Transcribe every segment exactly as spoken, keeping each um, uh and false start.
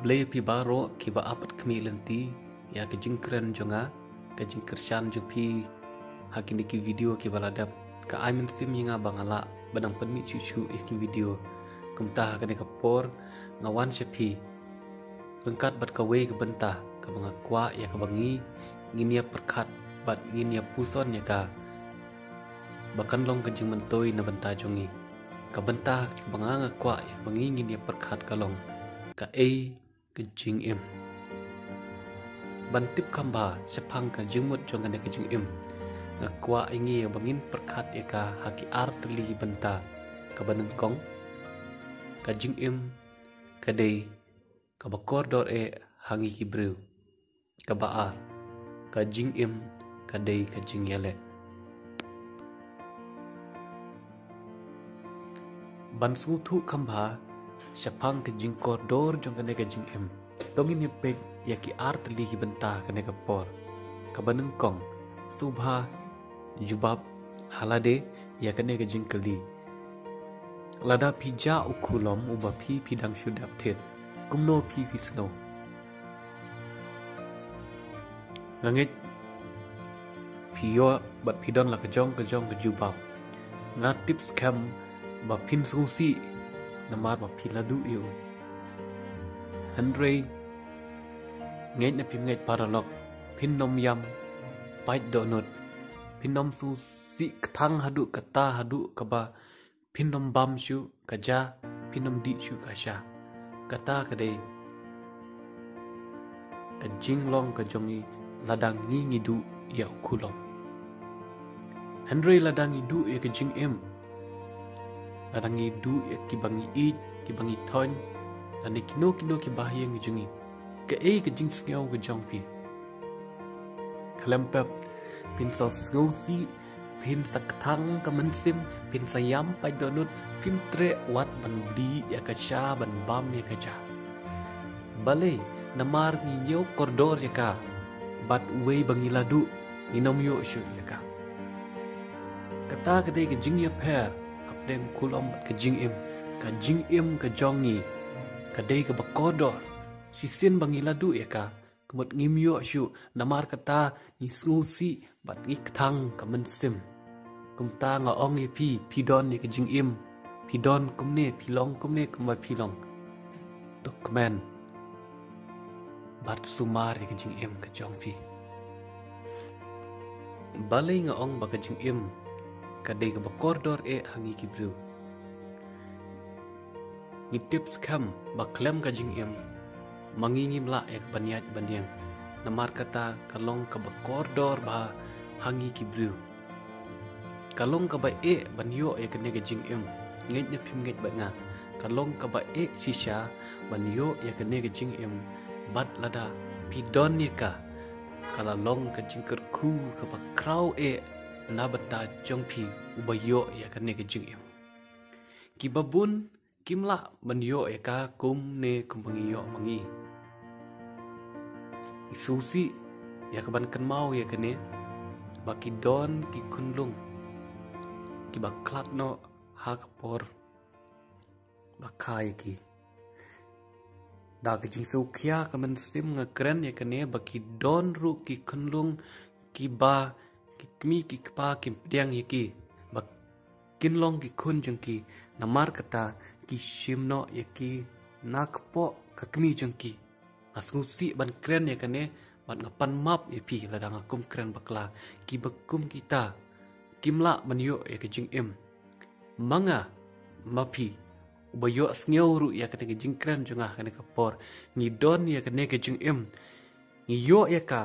Khublei ïa phi baroh kiba ap bad khmih lynti ïa ka jingkren jong nga, ka jingkyrshan jong phi ha kine ki video kiba la dep. Ka ai mynsiem ïa nga ba nga lah ban nang pynmih shuh shuh ïa ki video. Kumta ha kane ka por nga wan sha phi ryngkat bad kawei ka bynta kaba nga kwah ïa kaba ngi ngin ïa pyrkhat bad ngin ïa puson ïa ka, ba kan long ka jingmyntoi na bynta jong ngi. Ka bynta kaba nga nga kwah ïa kaba ngi ngin ïa pyrkhat ka long: Kaei ka jingim? Ban tip kham bha shaphang ka jingmut jong kane ka jingim, nga kwah ïa ngi ïa ba ngin pyrkhat ïa ka ha ki ar tylli bynta. Kaba nyngkong, ka jingim ka dei kaba kordor eh ha ngi ki briew. Kaba ar, ka jingim ka dei ka jingïaleh. Ban sngewthuh kham bha shaphang ka jingkordor jong kane ka jingim, to ngin ïa peit ïa ki ar tylli ki bynta kane ka por. Kaba nyngkong, sngewbha jubab ha lade ïa kane ka jingkylli. Lada phi jah u khulom uba phi phi dang shu dap thied, kumno phi phi sngew? Nga ngeit phi ïoh bad phi don la ka jong ka jong ka jubab. Nga tip skhem ba phin sngewsih namar ba phi la duh ïa u. Hynrei ngeit ne phim ngeit paralok, phin nym ïam pait dohnud, phin nym sngewsih kthang haduh kata haduh kaba phin nym bam shuh ka ja, phin nym dih shuh ka sha. Kata ka dei ka jinglong ka jong ngi lada ngi ngi duh ïa u khulom. Hynrei lada ngi duh ïa ka jingim, lada ngi duh ïa kiba ngi ïeit, kiba ngi thoiñ, lane kino kino kiba ha ïing ka jong ngi, kaei ka jingsngew ka jong phi? Khlem pep, phin sa sngewsih, phin sa kthang ka mynsiem, phin sa ïam pait dohnud, phim treh wat ban dih ïa ka sha ban bam ïa ka ja. Balei? Namar ngi ñiew kordor ïa ka bad uwei ba ngi la duh, ngi nym ïoh shuh ïa ka. Kata ka dei ka jingïapher hapdeng u khulom bad ka jingim. Ka jingim ka jong ngi ka dei kaba kordor. Shisien ba ngi la duh ïa ka, ka mut ngim ïoh shuh, namar kata ngi sngewsih bad ngi kthang ka mynsiem. Kumta nga ong ïa phi, phi don ïa ka jingim, phi don kumne, phi long kumne kumba phi long, to kmen bad sumar ïa ka jingim ka jong phi. Balei nga ong ba ka jingim ka dei kaba kordor eh ha ngi ki briew? Ngi tip skhem ba khlem ka jingim ma ngi ngim lah ïa ka ban ïaid ban ïeng. Namar kata ka long kaba kordor bha ha ngi ki briew. Ka long kaba eh ban ïoh ïa kane ka jingim. Ngeit ne phim ngeit bad nga, ka long kaba eh shisha ban ïoh ïa kane ka jingim. Bad lada phi don ïa ka, ka la long ka jingkyrkhu kaba khraw eh na bynta jong phi uba ïoh ïa kane ka jingim. Kiba bun kim lah ban ïoh ïa ka kumne kumba ngi ïoh ma ngi. Ngi sngewsih ïa ka ban kynmaw ïa kane, ba ki don ki khunlung kiba khlad noh ha ka por ba kha ïa ki. Da ka jingsngewkhia ka mynsiem nga kren ïa kane, ba ki don ruh ki khunlung kiba ki kmie ki kpa kim pdiang ïa ki ba kin long ki khun jong ki, namar kata ki shim noh ïa ki na kpoh ka kmie jong ki. Nga sngewsih ban kren ïa kane bad nga pan map ïa phi lada nga kum kren bakla. Kiba kum kita kim lah ban ïoh ïa ka jingim. Ma nga, ma phi, uba ïohsngew ruh ïa kane ka jingkren jong nga kane ka por, ngi don ïa kane ka jingim. Ngi ïoh ïa ka,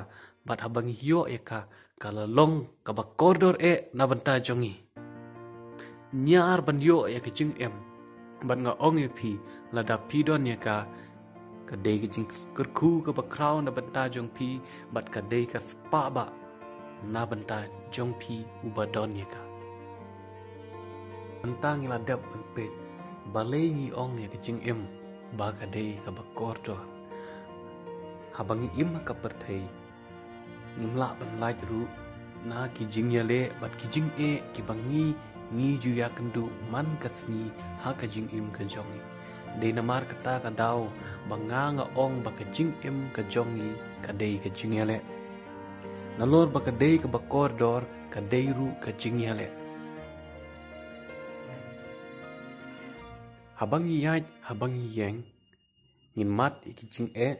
bad haba ngi ïoh ïa ka, ka la long kaba kordor eh na bynta jong ngi. Ñiar ban ïoh ïa ka jingim, bad nga ong ïa phi, lada phi don ïa ka, ka dei ka jingkyrkhu kaba khraw na bynta jong phi, bad ka dei ka spah bah na bynta jong phi uba don ïa ka. Mynta ngi la dep ban peit balei ngi ong ïa ka jingim ba ka dei kaba kordor. Haba ngi im ha ka pyrthei, ngim lah ban lait ruh na ki jingïaleh bad ki jingeh kiba ngi, ngi ju ïakynduh man ka sngi ha ka jingim ka jong ngi. Dei namar kata ka daw ba nga nga ong ba ka jingim ka jong ngi ka dei ka jingïaleh. Nalor ba ka dei kaba kordor, ka dei ruh ka jingïaleh. Haba ngi ïaid, haba ngi ïeng, ngin mad ïa ki jingeh,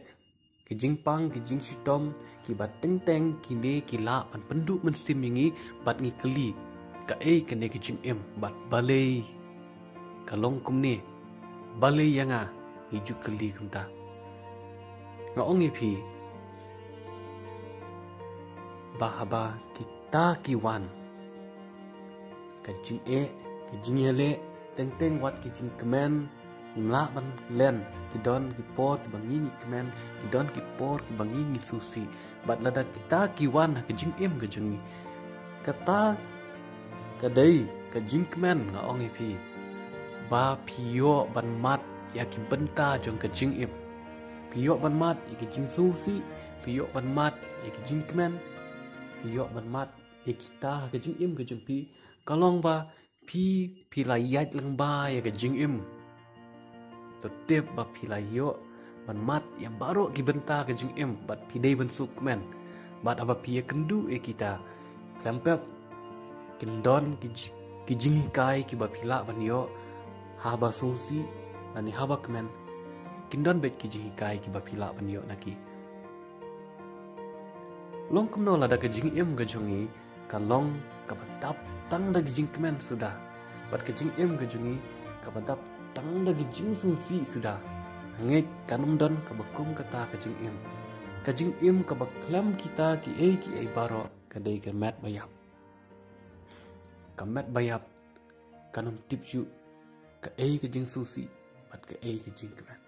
ki jingpang, ki jingshitom, kiba teng teng kine ki lah ban pynduh mynsiem ïa ngi, bad ngi kylli, kaei kane ka jingim, bad balei ka long kumne, balei ïa nga, ngi ju kylli kumta. Nga ong ïa phi, ba haba kita ki wan, ka jingeh, ka jingïaleh, teng teng wat ki jingkmen, ngim lah ban len, ki don ki por kiba ngi ngi kmen, ki don ki por kiba ngi ngi sngewsih. Bad lada kita ki wan ha ka jingim ka jong ngi, kata ka dei ka jingkmen, nga ong ïa phi, ba phi ïoh ban mad ïa ki bynta jong ka jingim. Phi ïoh ban mad ïa ki jingsngewsih, phi ïoh ban mad ïa ki jingkmen, phi ïoh ban mad ïa kita ha ka jingim ka jong phi, ka long ba phi, phi la ïaid lyngba ïa ka jingim. To tip ba phi la ïoh ban mad ïa baroh ki bynta ka jingim, bad phi dei ban sngewkmen. Bad haba phi ïakynduh ïa kita, khlem pep, kin don ki ji-, ki jinghikai kiba phi lah ban ïoh, haba sngewsih, lane haba kmen, kin don beit ki jinghikai kiba phi lah ban ïoh na ki. Long kumno lada ka jingim ka jong ngi ka long kaba dap tang da ki jingkmen suda, bad ka jingim ka jong ngi kaba dap tang da ki jingsngewsih suda? Ngeit kan ym don kaba kum kata ka jingim. Ka jingim kaba khlem kita kiei kiei baroh ka dei ka met ba ïap. Ka met ba ïap kan ym tip shuh kaei ka jingsngewsih bad kaei ka jingkmen.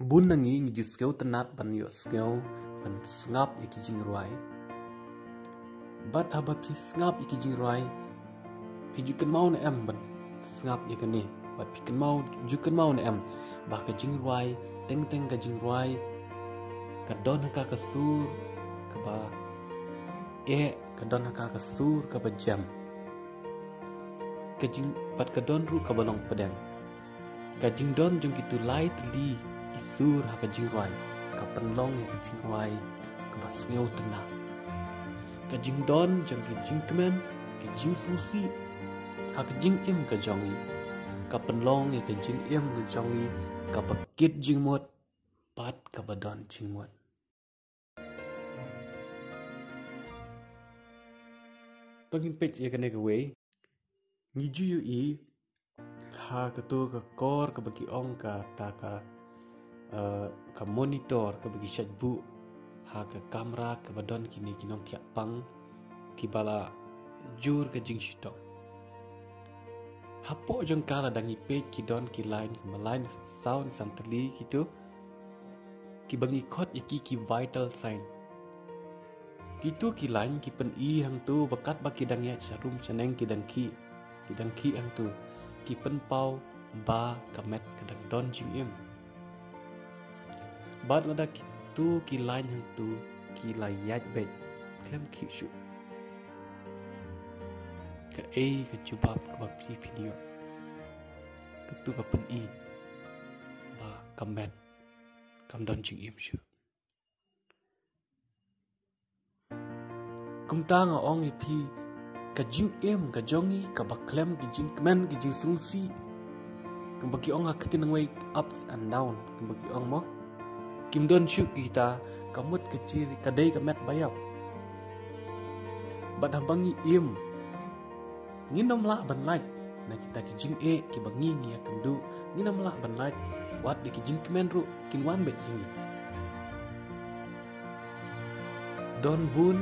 Bun na ngi ngi ju sngewtynnat ban ïohsngew ban sngap ïa ki jingrwai. Bad haba phi sngap ïa ki jingrwai, phi ju kynmaw ne em ban sngap ïa kane? Bad phi kynmaw, ju kynmaw ne em ba ka jingrwai, teng teng ka jingrwai, ka don ha ka, ka sur kaba eh, ka don ha ka, ka sur kaba jem. Ka jing-, bad ka don ruh kaba long pdeng. Ka jingdon jong kitu lai tylli ki sur ha ka jingrwai ka pynlong ïa ka jingrwai kaba sngewtynnat. Ka jingdon jong ki jingkmen, ki jingsngewsih ha ka jingim ka jong ngi ka pynlong ïa ka jingim ka jong ngi kaba kit jingmut, bad kaba don jingmut. To ngin peit ïa kane kawei. Ngi ju ïohi ha kato ka kor kaba ki ong kata ka, eh, ka monitor kaba ki shait buh ha ka kamra kaba don kine ki nongthiah pang kiba la jur ka jingshitom. Hapoh jong ka lada ngi peit ki don ki line, kaba line saw san tylli kito kiba ngi khot ïa ki ki vital sign. Kito ki line ki pyni hangto ba katba ki dang ïaid sharum shaneng ki dang khih, ki dang khih hangto, ki pynpaw ba ka met ka dang don jingim. Bad lada kito ki line hangto ki la ïaid beit khlem khih shuh, kaei ka jubab kaba phi phin ïoh? Kato ka pyni ba ka met kam don jingim shuh. Kumta nga ong ïa phi, ka jingim ka jong ngi kaba khlem ki jingkmen, ki jingsngewsih, kumba ki ong ha ka ktien nongwei, ups and down, kumba ki ong mo, kim don shuh kita, ka mut ka jingïadei ka met ba ïap. Bad haba ngi im, ngin ym lah ban lait na kita ki jingeh kiba ngi ngi ïakynduh, ngin ym lah ban lait wat da ki jingkmen ruh kin wan beit ïa ngi. Don bun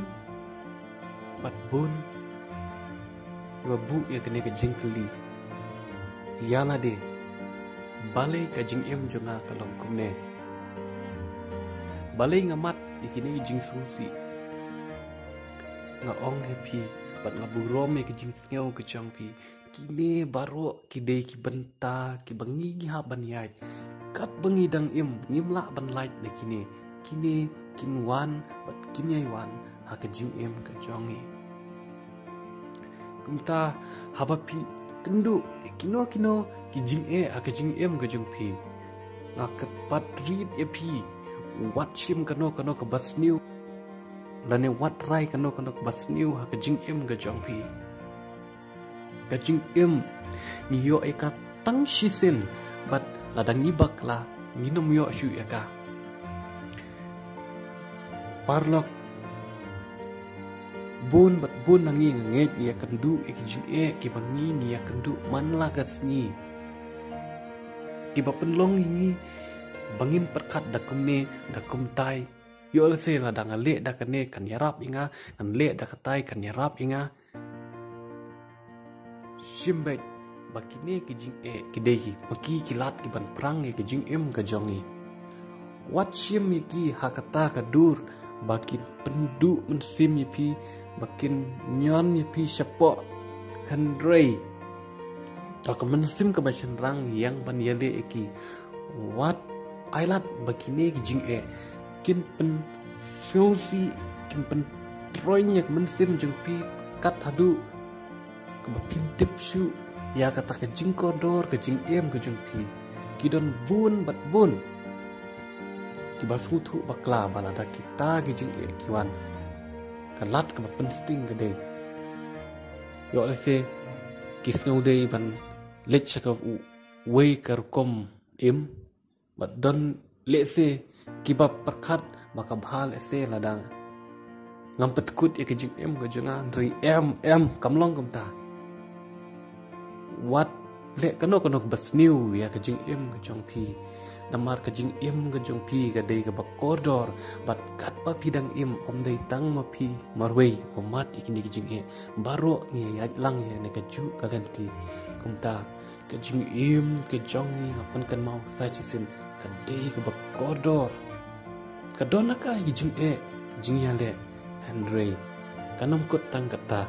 bad bun kiba buh ïa kane ka jingkylli ïa lade, balei ka jingim jong nga ka long kumne? Balei nga mad ïa kine ki jingsngewsih? Nga ong ïa phi bad nga burom ïa ka jingsngew ka jong phi, kine baroh ki dei ki bynta kiba ngi ngi hap ban ïaid. Katba ngi dang im ngim lah ban lait na kine, kine kin wan bad kin ïai wan ha ka jingim ka jong ngi. Kumta haba phi Ndu, kino kino ki jingeh ha ka jingim ka jong phi. Nga kyrpad rit ïa phi, wat shim kano kano kaba sniew, lane wat rai kano kano kaba sniew ha ka jingim ka jong phi. Ka jingim ngi ïoh ïa ka tang shisien, bad lada ngi bakla ngin ym ïoh shuh ïa ka. Paralok, bun bad bun na ngi nga ngeit ngi ïakynduh ïa ki jingeh kiba ngi ngi ïakynduh man la ka sngi, kiba pynlong ïa ngi ba ngin pyrkhat da kumne da kumtai. Ïoh lehse lada nga leh da kane kan ïarap ïa nga, ngan leh da katai kan ïarap ïa nga. Shim beit ba kine ki jingeh ki dei hi ma ki ki lad ki ban phrang ïa ka jingim ka jong ngi. Wat shim ïa ki ha kata ka dur ba kin pynduh mynsiem ïa phi, ba kin ñion ïa phi shapoh. Hynrei to ka mynsiem kaba shynrang ïeng ban ïaleh ïa ki. Wat ai lad ba kine ki jingeh kin pynsngewsih, kin pyntroiñ ïa ka mynsiem jong phi kat haduh kaba phim tip shuh ïa kata ka jingkordor ka jingim ka jong phi. Ki don bun bad bun kiba sngewthuh bakla ba lada kita ki jingeh ki wan, ka lad kaba pynsting ka dei, ïoh lehse ki sngew dei ban leit sha kawei ka rukom im. Bad don lehse kiba pyrkhat ba ka bha lehse lada ngam pynkut ïa ka jingim ka jong nga. Hynrei em, em, kam long kumta. Wat leh kano kano kaba sniew ïa ka jingim ka jong phi. Namar ka jingim ka jong phi ka dei kaba kordor, bad katba phi dang im ym dei tang ma phi marwei ba mad ïa kine ki jingeh. Baroh ngi ïaid lang ïa kane kajuh ka lynti. Kumta ka jingim ka jong ngi, nga pynkynmaw sa shisien, ka dei kaba kordor. Ka don ha ka ki jingeh, jingïaleh, hynrei kan ym kut tang kata.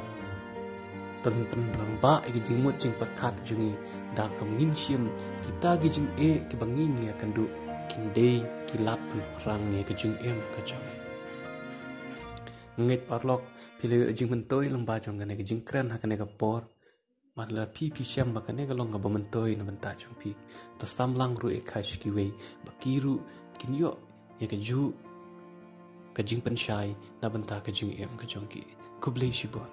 Pyn, pynrangbah ïa ki jingmut jingpyrkhat jong ngi da kaba ngin shim kita ki jingeh kiba ngin ïakynduh kin dei ki lad pynphrang ïa ka jingim ka jong ngi. Ngeit paralok phi la ïoh jingmyntoi lyngba jong kane ka jingkren ha kane ka por. Bad lada phi phi shem ba kane ka long kaba myntoi na bynta jong phi, to sam lang ruh ïa ka sha kiwei ba ki ruh kin ïoh ïa kajuh ka jingpynshai na bynta ka jingim ka jong ki. Khublei shibun.